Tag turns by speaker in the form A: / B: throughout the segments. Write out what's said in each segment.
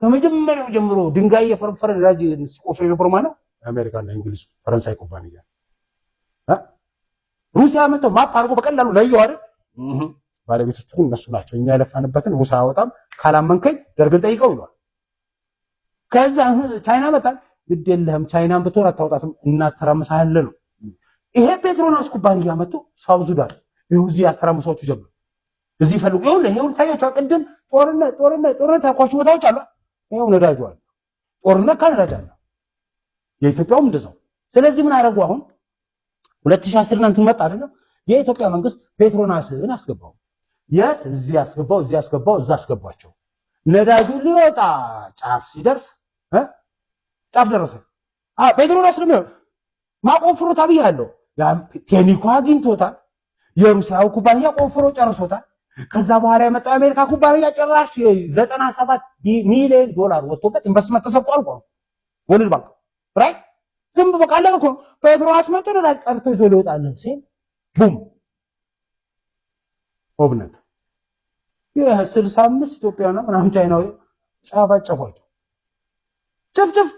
A: ከመጀመሪያው ጀምሮ ድንጋይ የፈረፈረ ነዳጅ ሲቆፍር የነበረው ማለት ነው አሜሪካና እንግሊዝ፣ ፈረንሳይ ኩባንያ። ሩሲያ መጥተው map አድርጎ በቀላሉ ለየው አይደል? ባለቤቶቹ ግን እነሱ ናቸው። እኛ የለፋንበትን ሙሳ አወጣም፣ ካላመንከኝ ደርግን ጠይቀው ይሏል። ከዛ ቻይና መጣል፣ ግድ የለህም፣ ቻይናን ብትሆን አታውጣትም፣ እናተራምሳለን ነው። ይሄ ፔትሮናስ ኩባንያ መጥቶ South Sudan ይኸው እዚህ ያተራምሷችሁ ጀመር። እዚህ ፈልጉ። ይኸውልህ፣ ይኸው ታያችሁ። ቅድም ጦርነት ጦርነት ጦርነት ያልኳችሁ ቦታዎች አሉ። ይኸው ነዳጁ አለ። ጦርነት ካልነዳጅ አለ። የኢትዮጵያውም እንደዛው። ስለዚህ ምን አደረጉ? አሁን 2010 እና እንትን መጣ አይደለም? የኢትዮጵያ መንግስት ፔትሮናስን አስገባው። የት? እዚህ አስገባው፣ እዚህ አስገባው፣ እዛ አስገባቸው። ነዳጁ ሊወጣ ጫፍ ሲደርስ፣ ጫፍ ደረሰ። ፔትሮናስ ነው ማቆፍሮታ ብያለሁ። ቴኒኮ አግኝቶታል። የሩሲያው ኩባንያ ቆፍሮ ጨርሶታል። ከዛ በኋላ የመጣው የአሜሪካ ኩባንያ ጭራሽ 97 ሚሊዮን ዶላር ወጥቶበት ኢንቨስትመንት ተሰጥቶ አልቋል። World Bank, right? ዝም በቃ አለቀ እኮ። ፔትሮናስ መጥቶ ነዳጅ ቀርቶ ይዞ ሊወጣልን ሲል boom፣ ኦብነግ የ65 ኢትዮጵያና ምናምን ቻይናዊ ጨፈጨፏቸው። ጭፍጭፍ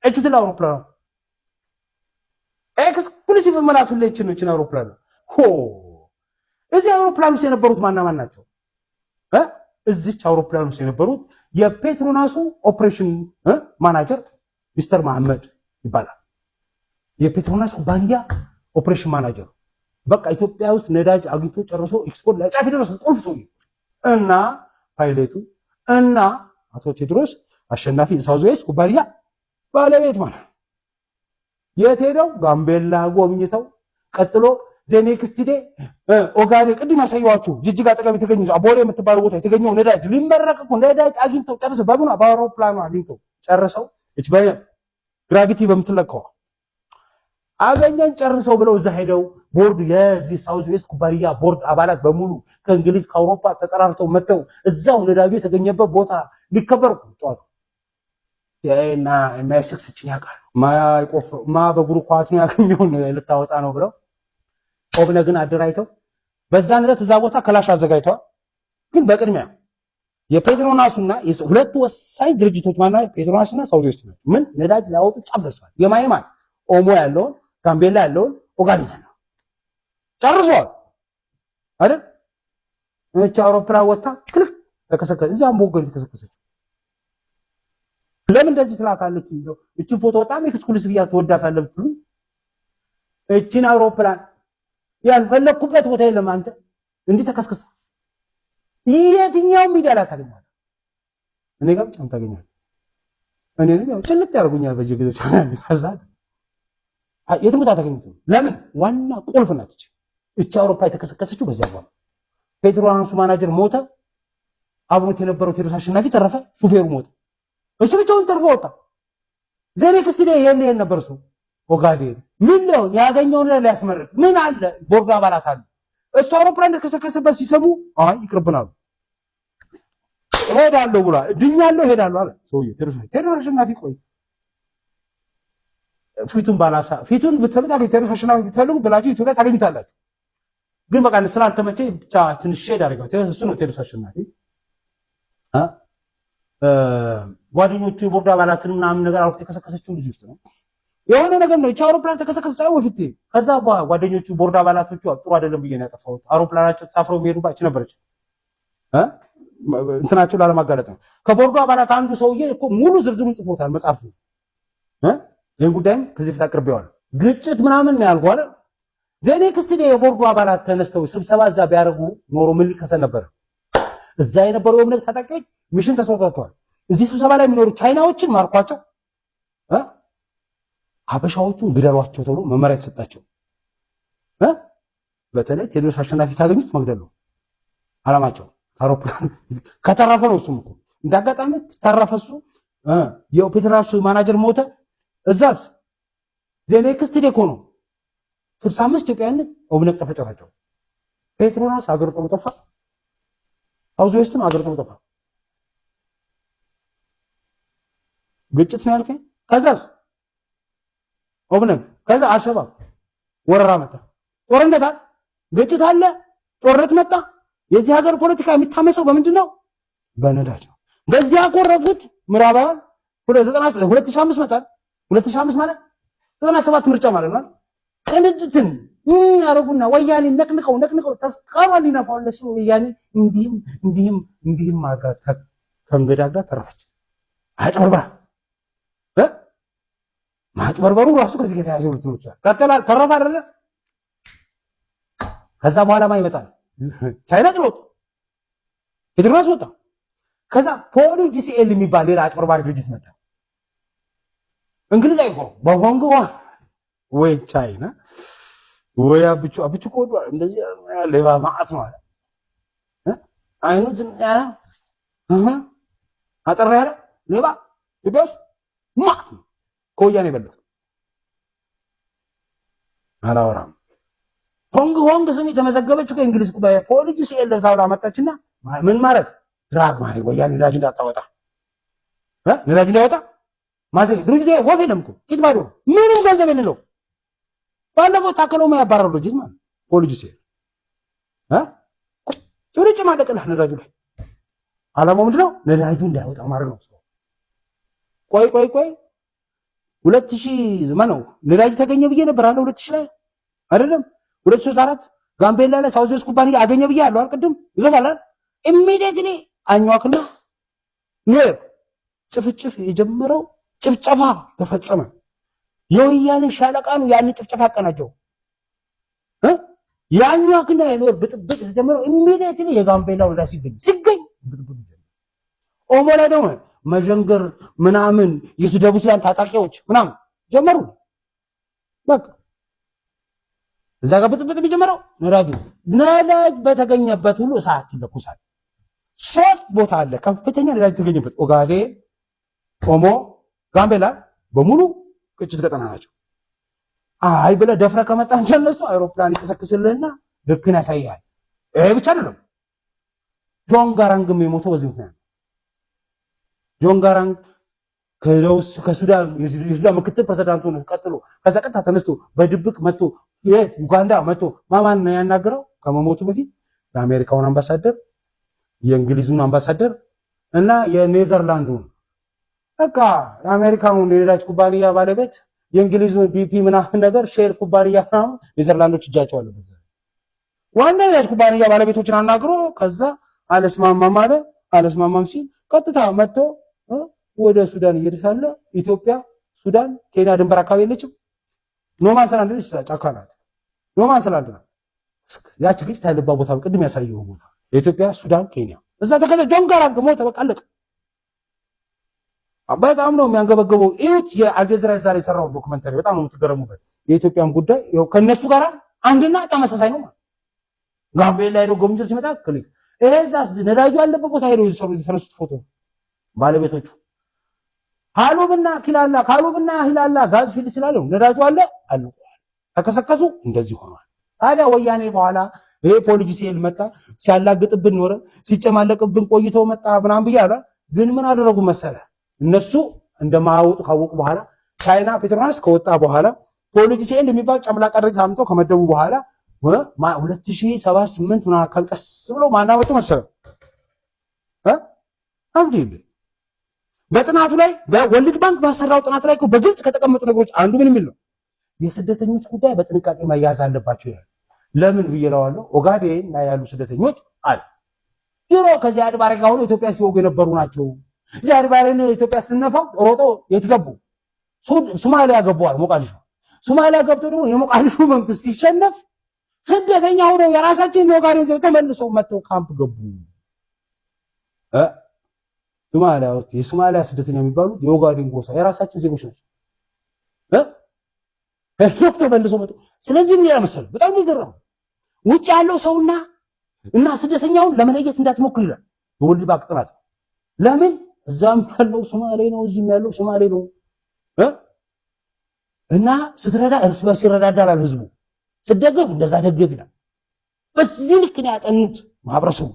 A: እቹትን አውሮፕላን exclusive መላቱ ለችን ነው። አውሮፕላን ሆ እዚህ አውሮፕላን ውስጥ የነበሩት ማና ማን ናቸው? እዚች አውሮፕላን ውስጥ የነበሩት የፔትሮናሱ operation manager ሚስተር መሐመድ ይባላል። የፔትሮናስ ኩባንያ operation manager፣ በቃ ኢትዮጵያ ውስጥ ነዳጅ አግኝቶ ጨርሶ ኤክስፖርት ላይ ጫፍ የደረሰ ቁልፍ ሰውዬ እና ፓይለቱ እና አቶ ቴዎድሮስ አሸናፊ South West ኩባንያ ባለቤት ማለት ነው። የት ሄደው? ጋምቤላ ጎብኝተው ቀጥሎ the next day ኦጋዴን፣ ቅድም ያሳየኋችሁ ጅጅጋ አጠገብ የተገኘ አቦሬ የምትባለው ቦታ የተገኘው ነዳጅ ሊመረቅ እኮ፣ ነዳጅ አግኝተው ጨርሰው፣ በምኗ? በአውሮፕላኑ አግኝተው ጨርሰው፣ እች በ gravity በምትለካው አገኘን ጨርሰው ብለው እዛ ሄደው ቦርድ፣ የዚህ South West ኩባንያ ቦርድ አባላት በሙሉ ከእንግሊዝ፣ ከአውሮፓ ተጠራርተው መጥተው እዛው ነዳጁ የተገኘበት ቦታ ሊከበር እኮ ጨዋታው እና MI6 እችን ያውቃሉ። ማ በጉድጓድ ነው ያገኘውን ልታወጣ ነው ብለው ኦብነግን አደራጅተው በዛን ዕለት እዛ ቦታ ክላሽ አዘጋጅተዋል። ግን በቅድሚያ የፔትሮናሱና ሁለቱ ወሳኝ ድርጅቶች ማና ፔትሮናስና South West ናቸው። ምን ነዳጅ ሊያወጡ ጫፍ ደርሰዋል። የማን ኦሞ ያለውን፣ ጋምቤላ ያለውን፣ ኦጋዴን ያለውን ጨርሰዋል አይደል? እቺ አውሮፕላን ወጣ ክልክ ተከሰከሰ። እዛም ቦገን ተከሰከሰች። ለምን እንደዚህ ትላታለች? እንደው እቺን ፎቶ በጣም exclusive እያ ትወዳታለህ ብትሉ እቺን አውሮፕላን ያልፈለግኩበት ቦታ የለም። አንተ እንዲህ ተከስክሳ የትኛው ሚዲያ ላይ ታገኛለህ? እኔ ጋር ብቻ ታገኛለህ። እኔንም ያው ጭልጥ ያደርጉኛል በየጊዜው ቻናል። ከዛ የትም ቦታ ታገኙትም። ለምን? ዋና ቁልፍ ናት። እቺ አውሮፓ የተከሰከሰችው በዚያ ነው። ፔትሮናሱ ማናጀር ሞተ። አብሮት የነበረው ቴዎድሮስ አሸናፊ ተረፈ። ሹፌሩ ሞተ። እሱ ብቻውን ተርፎ ወጣ። The next day ይሄን ነበር እሱ ኦጋዴን ምን ነው ያገኘውን ሊያስመርቅ ምን አለ፣ ቦርድ አባላት አሉ። እሱ አውሮፕላን እንደተከሰከሰበት ሲሰሙ አይ ይቅርብናሉ፣ እሄዳለሁ ብሏል። ድኛለሁ እሄዳለሁ አለ ሰውዬው። ቴዎድሮስ አሸናፊ፣ ቆይ ፊቱን ባላሳ ፊቱን ብትፈልጉ፣ ቴዎድሮስ አሸናፊ ብትፈልጉ ብላችሁ ዩቲዩብ ላይ ታገኙታላችሁ። ግን በቃ ስላልተመቸኝ ብቻ ትንሽ shade አድርገው እሱ ነው ቴዎድሮስ አሸናፊ። ጓደኞቹ የቦርድ አባላትን ምናምን ነገር አውርቶ የከሰከሰችው እዚህ ውስጥ ነው። የሆነ ነገር ነው። ይቺ አውሮፕላን ተከሰከሰች በፊት። ከዛ በኋላ ጓደኞቹ ቦርድ አባላቶቹ ጥሩ አይደለም ብዬ ነው ያጠፋሁት። አውሮፕላናቸው ተሳፍረው የሚሄዱባች ነበረች፣ እንትናቸው ላለማጋለጥ ነው። ከቦርዱ አባላት አንዱ ሰውዬ እኮ ሙሉ ዝርዝሩን ጽፎታል መጽሐፍ ነው። ይህን ጉዳይም ከዚህ በፊት አቅርቤዋለሁ። ግጭት ምናምን ነው ያልኩህ አይደል? The next day የቦርዱ አባላት ተነስተው ስብሰባ እዛ ቢያደርጉ ኖሮ ምን ሊከሰት ነበር? እዛ የነበሩ የኦብነግ ታጣቂዎች mission ተሰጥቷቸዋል። እዚህ ስብሰባ ላይ የሚኖሩ ቻይናዎችን ማርኳቸው፣ ሀበሻዎቹን ግደሏቸው ተብሎ መመሪያ የተሰጣቸው፣ በተለይ ቴዎድሮስ አሸናፊ ካገኙት መግደል ነው አላማቸው። አውሮፕላን ከተረፈ ነው። እሱም እኮ እንዳጋጣሚ ተረፈ። እሱ የፔትራሱ ማናጀር ሞተ። እዛስ the next day እኮ ነው 65 ኢትዮጵያውያን ኦብነግ ጨፈጨፋቸው። ፔትሮናስ አገር ጥሎ ጠፋ። South West ም አገር ጥሎ ጠፋ። ግጭት ነው ያልከኝ። ከዛስ ኦብነግ፣ ከዛ አልሸባብ ወረራ መጣ። ጦርነት አለ፣ ግጭት አለ፣ ጦርነት መጣ። የዚህ ሀገር ፖለቲካ የሚታመሰው በምንድን ነው? በነዳጅ ነው። በዚያ ያኮረፉት ምዕራባውያን 2005 መጣል፣ 2005 ማለት 97 ምርጫ ማለት ነው። ቅንጅትን ያደረጉና ወያኔ ነቅንቀው ነቅንቀው ተስካሯል ሊነፋው ሲሉ ወያኔ እንዲህም እንዲህም እንዲህም አድርጋ ተንገዳግዳ ተረፈች። አጭበርብራ ማጭበርበሩ ራሱ ከዚህ ጋር የተያዘ ልትሉ ይችላል። ቀጠላ ተረፈ አይደለ? ከዛ በኋላ ማን ይመጣል? ቻይና ጥሎ ወጣ፣ ፔትሮናስ ወጣ። ከዛ ፖሊ GCL የሚባል ሌላ አጭበርባሪ ድርጅት መጣ። እንግሊዝ አይኮ በሆንግ ወይ ቻይና ወይ አብቹ፣ አብቹ እኮ እንደዚህ ሌባ ማዓት ነው አለ። አይኑ ዝም ያለ አጠር ያለ ሌባ ኢትዮጵያ ውስጥ ማዓት ነው። ከወያኔ የበለጠ አላወራም። ሆንግ ሆንግ ስም የተመዘገበችው ከእንግሊዝ ኩባንያ ፖሊ GCL ታውላ መጣችና ምን ማድረግ፣ drag ማድረግ፣ ወያኔ ነዳጅ እንዳታወጣ፣ ነዳጅ እንዳይወጣ ማዘግ። ድርጅቱ ወፍ የለም እኮ፣ ቂጥ ባዶ ነው። ምንም ገንዘብ የሌለው፣ ባለፈው ታከለው ያባረሩ ድርጅት ማለት ፖሊ GCL ቁጭ ብሎ ጭማደቅልህ ነዳጁ ላይ። ዓላማው ምንድነው? ነዳጁ እንዳይወጣ ማድረግ ነው። ቆይ ቆይ ቆይ፣ 2000 ማነው ነዳጅ ተገኘ ብዬ ነበር አለ 2000 ላይ አይደለም፣ 2004 ጋምቤላ ላይ ሳውዝ ዌስት ኩባንያ አገኘ ብዬ አለው ቅድም ይዞታል አይደል? Immediately አኝዋክና ኑዌር ጭፍጭፍ የጀመረው ጭፍጨፋ ተፈጸመ። የወያኔ ሻለቃ ነው ያንን ጭፍጨፋ ያቀናጀው። የአኝዋክና የኑዌር ብጥብጥ የተጀመረው immediately የጋምቤላው ነዳጅ ሲገኝ ብጥብጥ ጀመረ። ኦሞ ላይ ደግሞ መዠንገር ምናምን የደቡብ ሱዳን ታጣቂዎች ምናምን ጀመሩ። በቃ እዛ ጋር ብጥብጥ የሚጀመረው ነዳጁ፣ ነዳጅ በተገኘበት ሁሉ እሳት ይለኩሳል። ሶስት ቦታ አለ ከፍተኛ ነዳጅ የተገኘበት፣ ኦጋዴን፣ ኦሞ፣ ጋምቤላ በሙሉ ግጭት ቀጠና ናቸው። አይ ብለህ ደፍረህ ከመጣህ እነሱ አይሮፕላን ይቀሰቅስልህና ልክን ያሳያል። ይሄ ብቻ አይደለም። ጆን ጋራንግም የሞተው በዚህ ምክንያት ነው። ጆን ጋራንግ ከሱዳን የሱዳን ምክትል ፕሬዝዳንት ሆኖ ቀጥሎ ከዛ ቀጥታ ተነስቶ በድብቅ መጥቶ የት ዩጋንዳ መጥቶ ማማን ነው ያናገረው? ከመሞቱ በፊት የአሜሪካውን አምባሳደር፣ የእንግሊዙን አምባሳደር እና የኔዘርላንዱን። በቃ የአሜሪካውን የነዳጅ ኩባንያ ባለቤት፣ የእንግሊዙን BP ምናምን ነገር ሼል ኩባንያ ምናምን፣ ኔዘርላንዶች እጃቸው አለበት። ዋና የነዳጅ ኩባንያ ባለቤቶችን አናግሮ ከዛ አለስማማም አለ። አለስማማም ሲል ቀጥታ መጥቶ ወደ ሱዳን እየሄደ ሳለ ኢትዮጵያ፣ ሱዳን፣ ኬንያ ድንበር አካባቢ የለችም። No man's land ነች፣ ጫካ ናት። No man's land ናት። ያቺ ግጭት ያለባት ቦታ ቅድም ያሳየው ቦታ የኢትዮጵያ፣ ሱዳን፣ ኬንያ እዛ ተከዘ ጆን ጋራንግ ሞተ። በቃ አለቀ። በጣም ነው የሚያንገበገበው። እዩት፣ የአልጀዚራ ዛሬ የሰራው documentary በጣም ነው የምትገረሙበት። የኢትዮጵያን ጉዳይ ይኸው ከነሱ ጋር አንድና ተመሳሳይ ነው ማለት። ጋምቤላ ሄዶ ጎብኝቶ ሲመጣ click እዛ ነዳጁ ያለበት ቦታ ሄዶ የተነሱት ፎቶ ባለቤቶቹ ካሉብና ኪላላ፣ ካሉብና ሂላላ gas field ስላለው ነዳጁ አለ አልቋል። ተከሰከሱ፣ እንደዚህ ሆኗል። ታዲያ ወያኔ በኋላ ይሄ ፖሊ GCL መጣ፣ ሲያላግጥብን ኖረ፣ ሲጨማለቅብን ቆይቶ መጣ ምናምን ብዬ አለ። ግን ምን አደረጉ መሰለ? እነሱ እንደማያወጡ ካወቁ በኋላ፣ ቻይና ፔትሮናስ ከወጣ በኋላ፣ ፖሊ GCL የሚባል ጨምላቃ ድርጅት አምጥተው ከመደቡ በኋላ 2007 8 ምናምን አካባቢ ቀስ ብሎ ማናመጡ መሰለ አብዲ በጥናቱ ላይ በ World Bank ባሰራው ጥናት ላይ እኮ በግልጽ ከተቀመጡ ነገሮች አንዱ ምን የሚል ነው? የስደተኞች ጉዳይ በጥንቃቄ መያዝ አለባቸው ይላል። ለምን ብዬ እለዋለሁ። ኦጋዴን ላይ ያሉ ስደተኞች አለ ድሮ ከዚያድ ባሬ ጋር ሆነው ኢትዮጵያ ሲወጉ የነበሩ ናቸው። ዚያድ ባሬን ኢትዮጵያ ስነፋው ሮጦ የት ገቡ? ሶማሊያ ገቡዋል። ሞቃዲሾ። ሶማሊያ ገብቶ ደግሞ የሞቃዲሾ መንግስት ሲሸነፍ ስደተኛ ሆነው የራሳችን የኦጋዴን ዜጎች ተመልሰው መጥተው ካምፕ ገቡ። ሶማሊያ ውስጥ የሶማሊያ ስደተኛ የሚባሉት የኦጋዴን ጎሳ የራሳችን ዜጎች ናቸው። ተመልሰው መጡ። ስለዚህ ምን ይላል መሰለህ? በጣም የሚገርም፣ ውጭ ያለው ሰውና እና ስደተኛውን ለመለየት እንዳትሞክር ይላል። የ World Bank ጥናት። ለምን? እዛም ያለው ሶማሌ ነው፣ እዚህም ያለው ሶማሌ ነው። እና ስትረዳ እርስ በርስ ይረዳዳል ህዝቡ። ስትደግፍ እንደዛ ደግፍ ይላል። በዚህ ልክ ነው ያጠኑት ማህበረሰቡ።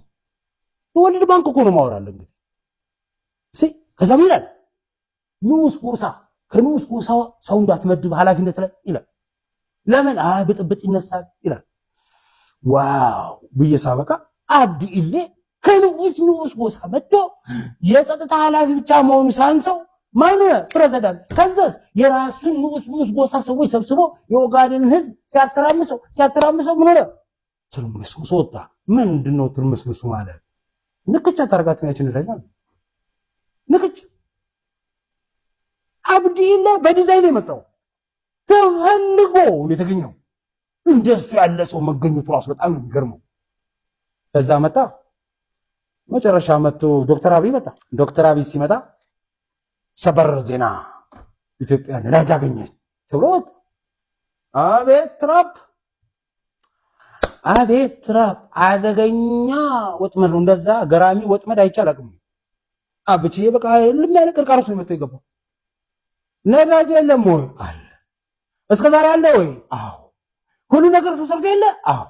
A: የ World Bank እኮ ነው ማወራለሁ እንግዲህ። ከዛ ምን ይላል? ንዑስ ጎሳ፣ ከንዑስ ጎሳ ሰው እንዳትመድብ ኃላፊነት ላይ ይላል። ለምን? አይ ብጥብጥ ይነሳል ይላል። Wow ብዬ ሳበቃ አብዲ ኢሌ ከንዑስ ንዑስ ጎሳ መጥቶ የጸጥታ ኃላፊ ብቻ መሆኑ ሳንሰው ማን ፕሬዝዳንት። ከዛስ የራሱን ንዑስ ንዑስ ጎሳ ሰዎች ሰብስቦ የኦጋዴንን ህዝብ ሲያተራምሰው ሲያተራምሰው ምን ሆነ? ትርምስምሱ ወጣ። ምንድነው ትርምስምሱ ማለት? ንክች አታርጋት ያችን ነዳጅ ማለት ንክች። አብዲ ኢሌ በዲዛይን የመጣው ተፈልጎ የተገኘው እንደሱ ያለ ሰው መገኘቱ ራሱ በጣም የሚገርመው። ከዛ መጣ፣ መጨረሻ መጥቶ ዶክተር አብይ መጣ። ዶክተር አብይ ሲመጣ ሰበር ዜና ኢትዮጵያ ነዳጅ አገኘች ተብሎ ወጣ። አቤት trap፣ አቤት trap! አደገኛ ወጥመድ ነው። እንደዛ ገራሚ ወጥመድ አይቼ አላውቅም። አብችዬ በቃ ልም ያለ ቅርቃር ውስጥ ነው መጥቶ የገባው። ነዳጅ የለም ወይ? አለ። እስከ ዛሬ አለ ወይ? አዎ። ሁሉ ነገር ተሰርቶ የለ? አዎ።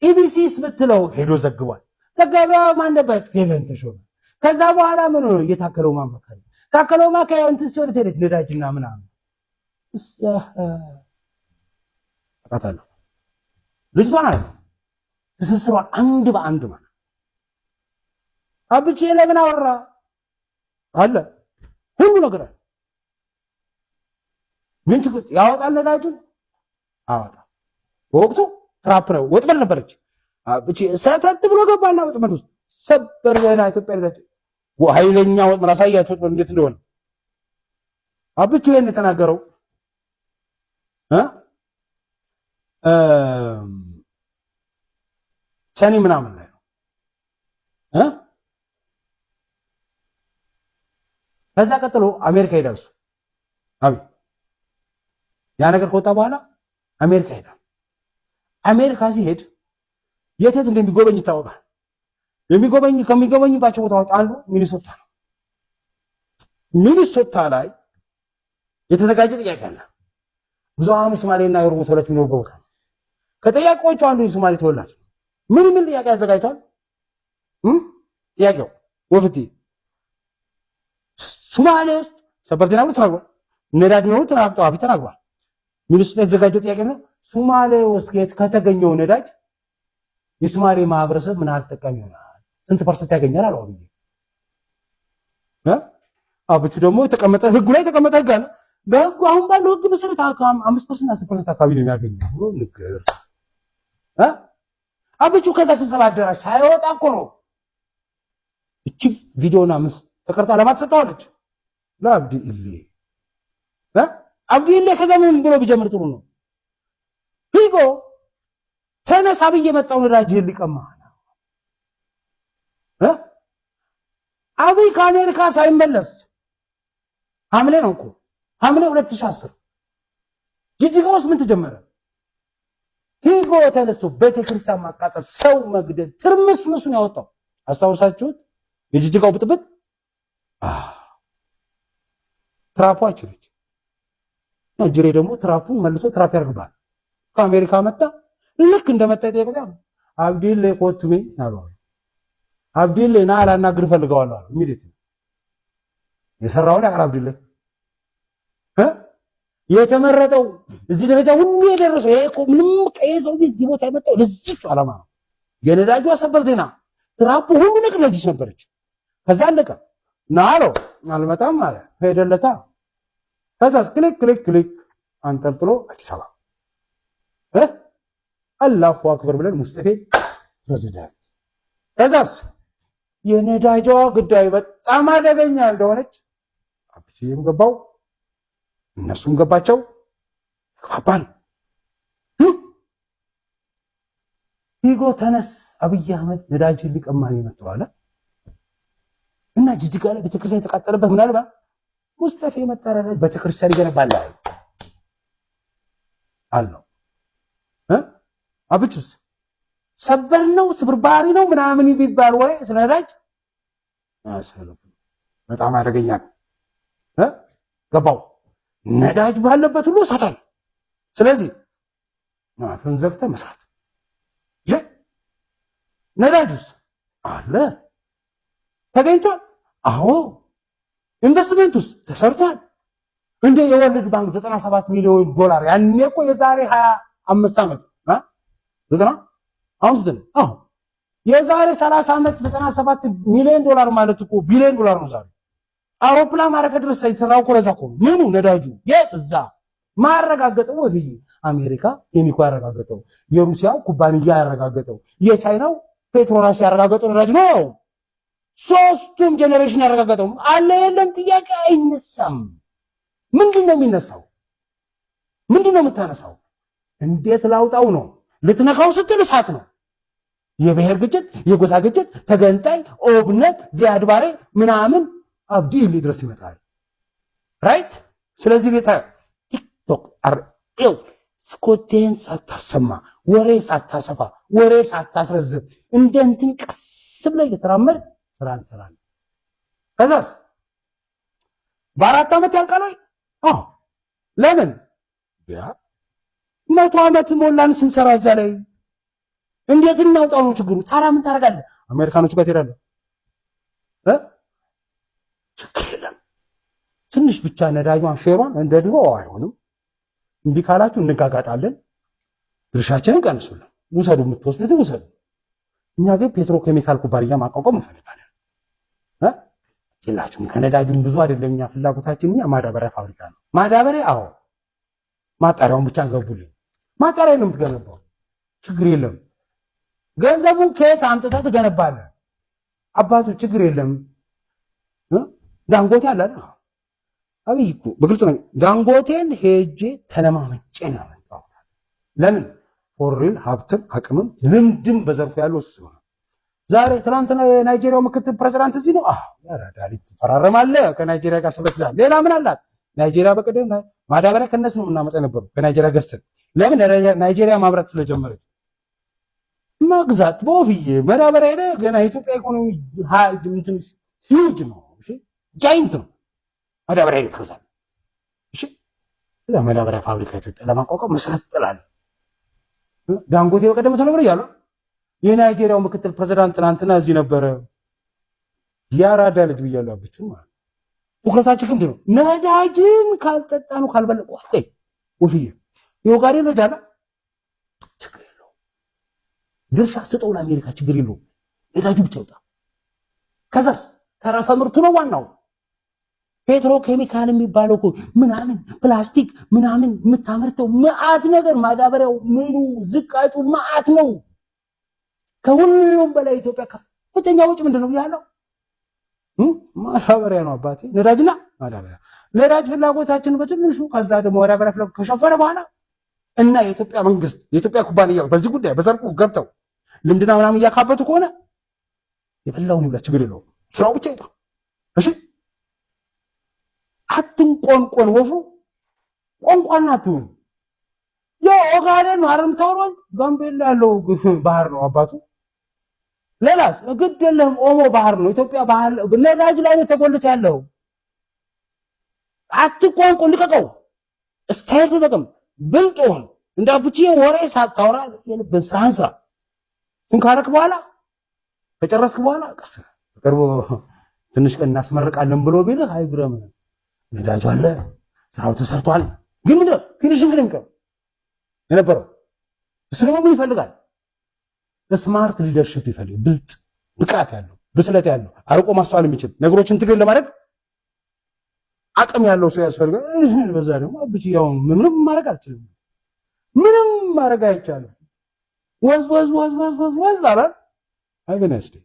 A: ኢቢሲስ ብትለው ሄዶ ዘግቧል። ዘጋቢዋ ማን ነበር? ፌቨን ተሾመ። ከዛ በኋላ ምን ሆነ? እየታከለው ማመካሪ ታከለው ማ ከእንትን ሲወርድ ሄደች ነዳጅና ምናምን አውቃታለሁ። ልጅቷን አለ ትስስሯን አንድ በአንድ ማለት አብቼ ለምን አወራ አለ ሁሉ ነገር አለ። ግን ችግር ያወጣል ነዳጁን አወጣ። በወቅቱ trap ነው ወጥመድ ነበረች። አብቼ ሰተት ብሎ ገባና ወጥመድ ውስጥ ሰበር ዜና ኢትዮጵያ ነዳጅ ኃይለኛ ወጥመድ አሳያቸው ወጥመድ እንዴት እንደሆነ። አብቹ ይሄን የተናገረው ሰኔ ምናምን ላይ ነው። ከዛ ቀጥሎ አሜሪካ ሄዳል እሱ አብይ ያ ነገር ከወጣ በኋላ አሜሪካ ሄዳል። አሜሪካ ሲሄድ የት የት እንደሚጎበኝ ይታወቃል። የሚጎበኝ ከሚጎበኝባቸው ቦታዎች አንዱ ሚኒሶታ ነው። ሚኒሶታ ላይ የተዘጋጀ ጥያቄ አለ። ብዙሃኑ ሶማሌና የኦሮሞ ተወላጆች የሚኖሩበት ቦታ ነው። ከጥያቄዎቹ አንዱ የሶማሌ ተወላጅ ምን ምን ጥያቄ አዘጋጅቷል? ጥያቄው ወፍቲ ሶማሌ ውስጥ ሰበር ዜና ብሎ ተናግሯል። ነዳጅ ነው ተናግሯል፣ ተናግሯል። ሚኒሶታ የተዘጋጀው ጥያቄ ነው። ሶማሌ ውስጥ ከተገኘው ነዳጅ የሶማሌ ማህበረሰብ ምን ያህል ተጠቃሚ ይሆናል? ስንት percent ያገኛል? አለው አብይ። አብቹ ደግሞ የተቀመጠ ህጉ ላይ የተቀመጠ ህግ አለ። በህጉ አሁን ባለው ህግ መሰረት 5% 10% አካባቢ ነው የሚያገኘው ብሎ ንግር አብቹ ከዛ ስብሰባ አዳራሽ ሳይወጣ እኮ ነው እቺ ቪዲዮና ምስ ተቀርጻ ለማን ተሰጥተዋለች? ለአብዲ ኢሌ። አብዲ ኢሌ ከዛ ምን ብሎ ቢጀምር ጥሩ ነው? ሂጎ ተነሳ ብዬ የመጣው ነዳጅ ሊቀማ ነው። አብይ ከአሜሪካ ሳይመለስ ሐምሌ ነው እኮ ሐምሌ 2010 ጅጅጋ ውስጥ ምን ተጀመረ? ሂጎ ተነስቶ ቤተክርስቲያን ማቃጠል፣ ሰው መግደል፣ ትርምስምሱን ያወጣው አስታውሳችሁት? የጅጅጋው ብጥብጥ trap ኡ አይችልች ጅሬ ደግሞ trap ኡን መልሶ trap ያደርግባል። ከአሜሪካ መጣ። ልክ እንደመጣ የጠየቁት አብዲሌ ኮቱሜ አሉ። አብዲሌ ና ላናግር እፈልገዋለሁ አሉ። immediate የሰራውን ያውቃል አብዲሌ የተመረጠው እዚህ ደረጃ ሁሉ የደረሰው ይሄ እኮ ምንም ቀይ ሰው እዚህ ቦታ የመጣው ለዚህ ዓላማ ነው። የነዳጁ ሰበር ዜና trap ኡ ሁሉ ነገር ለዚህ ነበረች። ከዛ አለቀ። ና አለው አልመጣም አለ። ሄደለታ። ከዛስ click click click አንጠልጥሎ አዲስ አበባ አላሁ አክበር ብለን ሙስጠፌ ፕሬዝዳንት። ከዛስ የነዳጇ ጉዳይ በጣም አደገኛ እንደሆነች አብቼም ገባው እነሱም ገባቸው። ተግባባን። ሂጎ ተነስ አብይ አህመድ ነዳጅን ሊቀማ ነው የመጣው አለ እና ጅጅጋ ላይ ቤተክርስቲያን የተቃጠለበት ምናልባት ሙስጠፌ የመጣ ቤተክርስቲያን ይገነባል አለው። አብቹስ ሰበር ነው ስብርባሪ ነው ምናምን የሚባል ወሬ ስለ ነዳጅ በጣም አደገኛ ነው። ገባው። ነዳጅ ባለበት ሁሉ እሳት አለ። ስለዚህ አፍን ዘግተህ መስራት። ነዳጁስ አለ ተገኝቷል። አዎ ኢንቨስትመንት ውስጥ ተሰርቷል። እንደ የ World Bank 97 ሚሊዮን ዶላር ያኔ እኮ የዛሬ 25 ዓመት ዘጠና አሁን ስንት ነው? አዎ የዛሬ 30 ዓመት 97 ሚሊዮን ዶላር ማለት እኮ ቢሊዮን ዶላር ነው። ዛሬ አውሮፕላን ማረፊያ ድረስ የተሰራው እኮ ለዛ እኮ ነው። ምኑ ነዳጁ የት እዛ ማረጋገጠው ወፍዬ አሜሪካ ኬሚኮ ያረጋገጠው፣ የሩሲያው ኩባንያ ያረጋገጠው፣ የቻይናው ፔትሮናስ ያረጋገጠው ነዳጅ ነው። ሶስቱም generation ያረጋገጠው አለ የለም ጥያቄ አይነሳም። ምንድን ነው የሚነሳው? ምንድን ነው የምታነሳው? እንዴት ላውጣው ነው። ልትነካው ስትል እሳት ነው። የብሔር ግጭት፣ የጎሳ ግጭት፣ ተገንጣይ፣ ኦብነግ፣ ዚያድ ባሬ ምናምን አብዲ ኢሌ ድረስ ይመጣል። Right። ስለዚህ ቤታ ቲክቶክ ው ስኮቴን ሳታሰማ፣ ወሬ ሳታሰፋ፣ ወሬ ሳታስረዝም እንደ እንትን ቀስ ብለህ እየተራመድ ስራ እንሰራለን። ከዛስ በ4 ዓመት ያልቃል ወይ? አዎ። ለምን 100 ዓመት ሞላን ስንሰራ እዛ ላይ፣ እንዴት እናውጣው ነው ችግሩ። ታዲያ ምን ታደርጋለህ? አሜሪካኖቹ ጋር ትሄዳለህ። ችግር የለም። ትንሽ ብቻ ነዳጇን share ሯን እንደ ድሮ አይሆንም። እምቢ ካላችሁ እንጋጋጣለን። ድርሻችንን ቀንሱልን፣ ውሰዱ፣ የምትወስዱት ውሰዱ። እኛ ግን petrochemical ኩባንያ ማቋቋም እንፈልጋለን። የላችሁም ከነዳጁም ብዙ አይደለም። እኛ ፍላጎታችን እኛ ማዳበሪያ ፋብሪካ ነው። ማዳበሪያ አዎ፣ ማጣሪያውን ብቻ እንገቡልን። ማጣሪያ ነው የምትገነባው፣ ችግር የለም። ገንዘቡን ከየት አምጥተህ ትገነባለህ? አባቱ ችግር የለም። ዳንጎቴ አለ አይደል? አብይ እኮ በግልጽ ነው። ዳንጎቴን ሄጄ ተለማመጬ ነው ያመጣሁት። ለምን for real ሀብትም አቅምም ልምድም በዘርፉ ያለው እሱ ነው። ዛሬ ትናንትና የናይጄሪያው ምክትል ፕሬዚዳንት እዚህ ነው። አዎ ያራዳ ልጅ ትፈራረማለህ ከናይጄሪያ ጋር ስበት ሌላ ምን አላት ናይጄሪያ? በቀደም ማዳበሪያ ከነሱ ነው የምናመጣ የነበረው ከናይጄሪያ ገዝተን። ለምን? ናይጄሪያ ማምረት ስለጀመረች መግዛት በወፍዬ ማዳበሪያ ሄደ። ገና የኢትዮጵያ ኢኮኖሚ እንትን huge ነው፣ እሺ giant ነው። ማዳበሪያ ሄደህ ትገዛለህ። እሺ ማዳበሪያ ፋብሪካ ኢትዮጵያ ለማቋቋም መሰረት ጥላል። ዳንጎቴ በቀደም ተነግሮ እያሉ የናይጄሪያው ምክትል ፕሬዚዳንት ትናንትና እዚህ ነበረ። ያራዳ ልጅ ብያለሁ። አብቹ ማለት ትኩረታችን ምንድን ነው? ነዳጅን ካልጠጣ ነው ካልበለ ቆይ ወፍዬ የኦጋዴን ነዳጅ አለ፣ ችግር የለውም። ድርሻ ስጠው ለአሜሪካ፣ ችግር የለውም። ነዳጁ ብቻ ይውጣ። ከዛስ ተረፈ ምርቱ ነው ዋናው። Petrochemical የሚባለው እኮ ምናምን ፕላስቲክ ምናምን የምታመርተው መዓት ነገር፣ ማዳበሪያው ምኑ ዝቃጩ መዓት ነው። ከሁሉም በላይ ኢትዮጵያ ከፍተኛ ወጪ ምንድን ነው ያለው? ማዳበሪያ ነው አባቴ፣ ነዳጅና ማዳበሪያ። ነዳጅ ፍላጎታችን በትንሹ ከዛ ደግሞ ማዳበሪያ ፍላጎት ከሸፈነ በኋላ እና የኢትዮጵያ መንግስት የኢትዮጵያ ኩባንያዎች በዚህ ጉዳይ በዘርፉ ገብተው ልምድና ምናምን እያካበቱ ከሆነ የበላውን ይብላ፣ ችግር የለውም። ስራው ብቻ ይውጣ። እሺ አትንቆንቆን፣ ወፉ ቆንቋና አትሁን። የኦጋዴን ነው አይደል የምታወራው? ጋምቤላ ያለው ባህር ነው አባቱ። ሌላስ ግድ የለህም። ኦሞ ባህር ነው። ኢትዮጵያ ባህር ነዳጅ ላይ ነው ተጎልቶ ያለው። አትቆንቆን፣ ልቀቀው። Style ተጠቅም፣ ብልጥ ሁን። እንደ አቡቺ ወሬ ሳታወራ የልብን ስራህን ስራ። እሱን ካረክ በኋላ፣ ከጨረስክ በኋላ ቀስ በቅርቡ ትንሽ ቀን እናስመርቃለን ብሎ ቢልህ አይግረምህ። ነዳጁ አለ፣ ስራው ተሰርቷል። ግን ምንድን ነው finishing ነው የሚቀረው የነበረው። እሱ ደግሞ ምን ይፈልጋል? Smart leadership ይፈልጋል። ብልጥ፣ ብቃት ያለው፣ ብስለት ያለው፣ አርቆ ማስተዋል የሚችል፣ ነገሮችን ትግል ለማድረግ አቅም ያለው ሰው ያስፈልጋል። በዛ ደግሞ አብቹ ያው ምንም ማድረግ አልችልም፣ ምንም ማድረግ አይቻልም። ወዝ ወዝ ወዝ ወዝ ወዝ ወዝ አላል። Have a nice day.